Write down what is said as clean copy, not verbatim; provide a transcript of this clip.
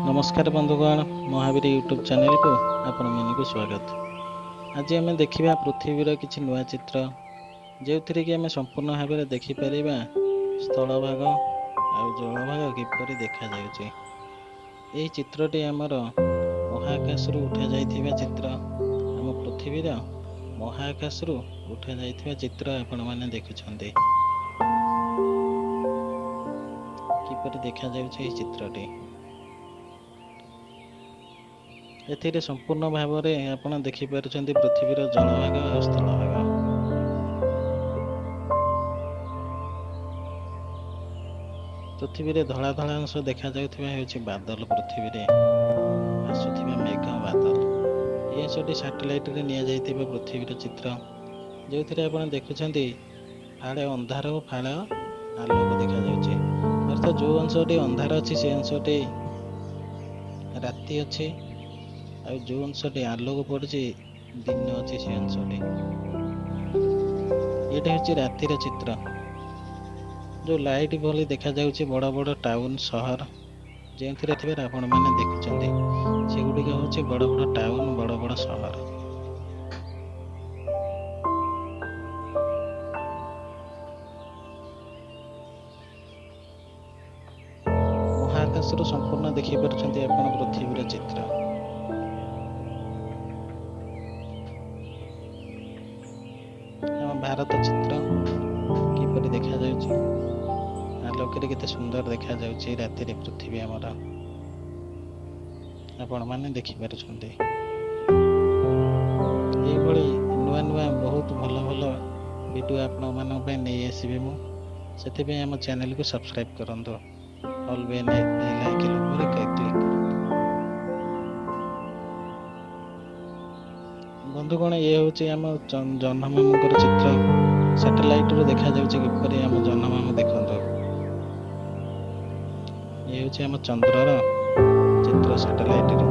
ନମସ୍କାର ବନ୍ଧୁଗଣ, ମହାବୀର ୟୁଟ୍ୟୁବ୍ ଚ୍ୟାନେଲକୁ ଆପଣମାନଙ୍କୁ ସ୍ୱାଗତ। ଆଜି ଆମେ ଦେଖିବା ପୃଥିବୀର କିଛି ନୂଆ ଚିତ୍ର, ଯେଉଁଥିରେ କି ଆମେ ସମ୍ପୂର୍ଣ୍ଣ ଭାବରେ ଦେଖିପାରିବା ସ୍ଥଳଭାଗ ଆଉ ଜଳଭାଗ କିପରି ଦେଖାଯାଉଛି। ଏହି ଚିତ୍ରଟି ଆମର ମହାକାଶରୁ ଉଠାଯାଇଥିବା ଚିତ୍ର। ଆମ ପୃଥିବୀର ମହାକାଶରୁ ଉଠାଯାଇଥିବା ଚିତ୍ର ଆପଣମାନେ ଦେଖୁଛନ୍ତି କିପରି ଦେଖାଯାଉଛି ଏହି ଚିତ୍ରଟି। ଏଥିରେ ସମ୍ପୂର୍ଣ୍ଣ ଭାବରେ ଆପଣ ଦେଖିପାରୁଛନ୍ତି ପୃଥିବୀର ଜଳଭାଗ ଆଉ ସ୍ଥଳଭାଗ। ପୃଥିବୀରେ ଧଳା ଧଳା ଅଂଶ ଦେଖାଯାଉଥିବା ହେଉଛି ବାଦଲ, ପୃଥିବୀରେ ଆସୁଥିବା ମେଘ ବାଦଲ। ଏହି ଅଂଶଟି ସାଟେଲାଇଟରେ ନିଆଯାଇଥିବା ପୃଥିବୀର ଚିତ୍ର, ଯେଉଁଥିରେ ଆପଣ ଦେଖୁଛନ୍ତି ଫାଳେ ଅନ୍ଧାର ଓ ଫାଳେ ଆଲୋକ ଦେଖାଯାଉଛି। ଅର୍ଥାତ୍ ଯେଉଁ ଅଂଶଟି ଅନ୍ଧାର ଅଛି ସେ ଅଂଶଟି ରାତି ଅଛି, ଆଉ ଯେଉଁ ଅଂଶଟି ଆଲୋକ ପଡ଼ୁଛି ଦିନ ଅଛି ସେ ଅଂଶଟି। ଏଇଟା ହେଉଛି ରାତିର ଚିତ୍ର। ଯେଉଁ ଲାଇଟ୍ ଭଳି ଦେଖାଯାଉଛି ବଡ଼ ବଡ଼ ଟାଉନ୍ ସହର ଯେଉଁଥିରେ ଥିବାର ଆପଣମାନେ ଦେଖୁଛନ୍ତି, ସେଗୁଡ଼ିକ ହେଉଛି ବଡ଼ ବଡ଼ ଟାଉନ୍, ବଡ଼ ବଡ଼ ସହର। ମହାକାଶରୁ ସମ୍ପୂର୍ଣ୍ଣ ଦେଖିପାରୁଛନ୍ତି ଆପଣ ପୃଥିବୀର ଚିତ୍ର। ଆମ ଭାରତ ଚିତ୍ର କିପରି ଦେଖାଯାଉଛି, ଆଲୋକରେ କେତେ ସୁନ୍ଦର ଦେଖାଯାଉଛି ରାତିରେ ପୃଥିବୀ ଆମର, ଆପଣମାନେ ଦେଖିପାରୁଛନ୍ତି। ଏଇଭଳି ନୂଆ ନୂଆ ବହୁତ ଭଲ ଭଲ ଭିଡ଼ିଓ ଆପଣମାନଙ୍କ ପାଇଁ ନେଇ ଆସିବି ମୁଁ। ସେଥିପାଇଁ ଆମ ଚ୍ୟାନେଲକୁ ସବସ୍କ୍ରାଇବ୍ କରନ୍ତୁ, ଅଲ୍ ବେଲ୍ ଆଇକନ୍ ଉପରେ କ୍ଲିକ୍ କରନ୍ତୁ। ବନ୍ଧୁଗଣ, ଇଏ ହେଉଛି ଆମ ଜହ୍ନମାମୁଙ୍କର ଚିତ୍ର। ସାଟେଲାଇଟରୁ ଦେଖାଯାଉଛି କିପରି ଆମ ଜହ୍ନମାମୁ ଦେଖନ୍ତୁ। ଇଏ ହେଉଛି ଆମ ଚନ୍ଦ୍ରର ଚିତ୍ର ସାଟେଲାଇଟରୁ।